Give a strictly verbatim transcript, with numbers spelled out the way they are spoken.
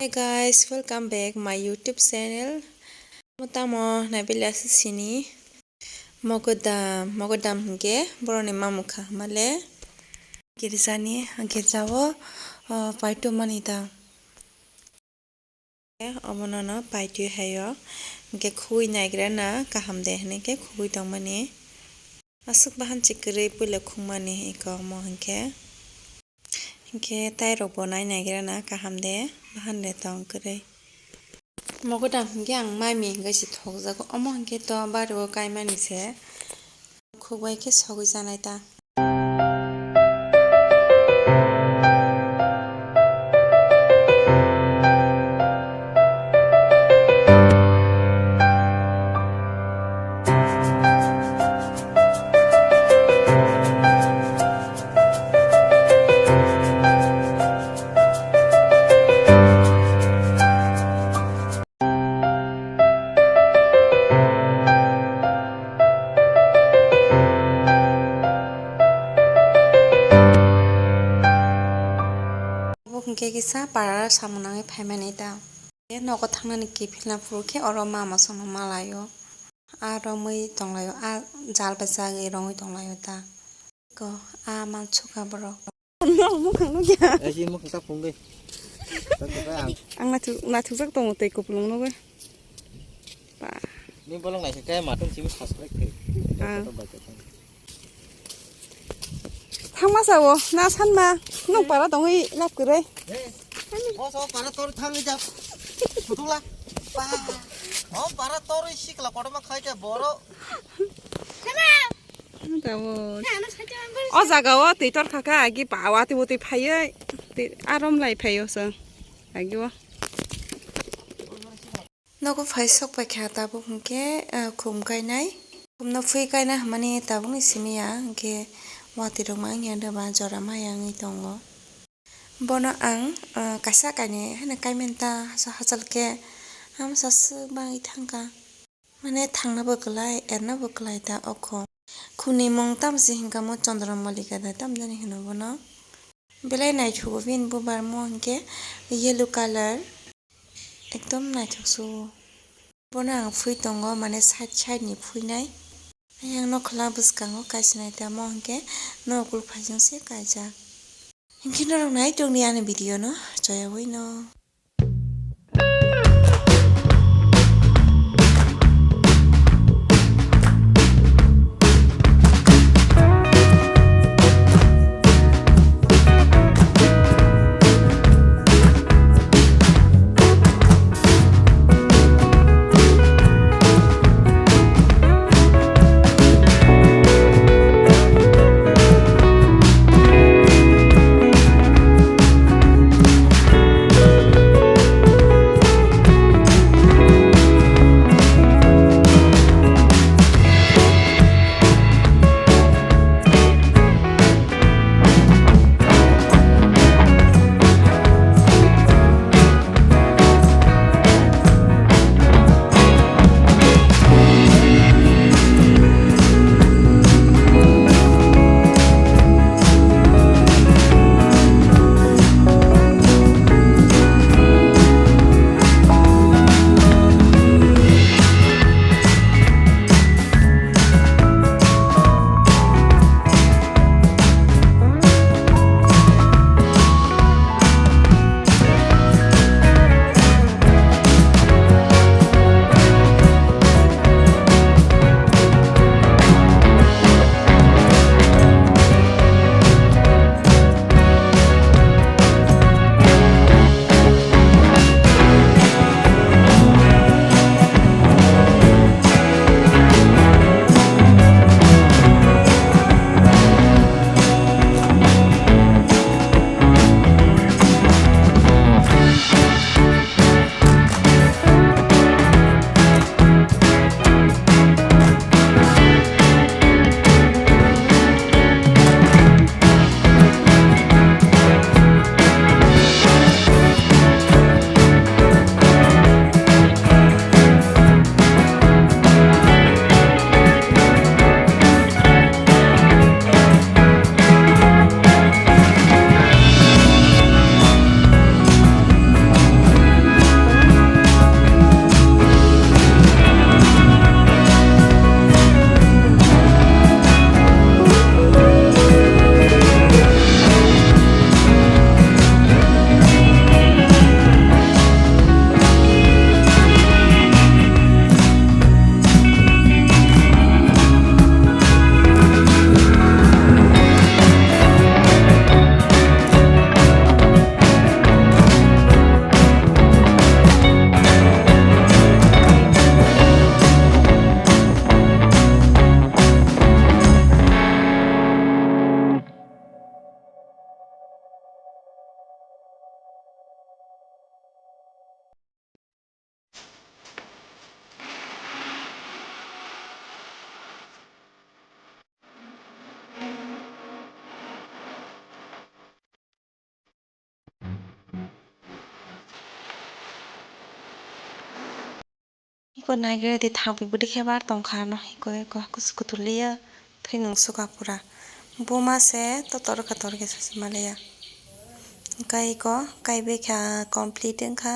Hey guys, welcome back my YouTube channel. Mo tamo naibili aswk sini mogodam, mogodam hwnkhe borokni mamung kha hwnmale girjani, girjao, o, paitwmani ta. Omono no paitwi haio, hwnkhe khugui naigra na kaham de hinui khe khugui tongmani. Aswk bahan chi kwrwi puila khungmani eko omo hinkhe. Hinkhe tairokbo nai naigra na kaham de, bahan de tong kwrwi. Mogodam hinkhe ang mami hinkhe se thokjago, omo hinkhe to bari o kaimani se khukbai khe sogwi janai ta. Obo hwnkhe kisa para samung nangwi phaimani ta. Nogo thangnani kiphilna phuru khe oro mama songno malaio. A romwi tonglaio, a jal bai chagwi romwi tonglaio ta. Ko a mansukha borok. Nok mukhang nukya. Ai si mukhang ta phung de. Ang naithok, naithokjak tongo tei kupulung nugwi. Ba. Ni bolong naisik khe matung simi subscribe khe. Ah. Thangma sao, na sanma, nung para tongwi lab kwrwi. Bo so para tor thangwi jak. Sudula. Ba. O para tor sikla kotorma khai khe boro. Tamo. O jaga o twi tor kha kha, agi ba watwi watwi phaiwi twi arom lai phaio chwng. Agi o. Nogo phai sok pai kha tabuk hinkhe, ah, khum kainai. Khumno phui kaina hwnmani tabukni simi ya hinkhe watwi rok ma wngya doba jora ma ya wngwi tongo. Bono ang, ah, kaisa kainwi haino kaimani ta hachal hachal khe hamsa swk bangwi thangkha. Mane thangnabo kwlai, ernabo kwlai ta o khum. Khumni mung tamo se hinkha mo Chandra Malika da tamjani hino bono. Belai naithogo bini bubar mo hinkhe yellow colour. Ekdom naithok se o. Bono ang phui tongo, mane side side ni phuinai. Ayang nokhla bwskango kaisa naitamo hinkhe nok kulphaijang se kaijak. Hinkhe norok nai tongdi ani video no, choyawi no. Ko naigre di thangpi bwdwi khe bar tongkha no, iko iko kusu kutu liya thwi nung suka pura. Buma se to tor kha tor khe sasi maliya. Hwnkhe iko kaibe kha complete wngkha.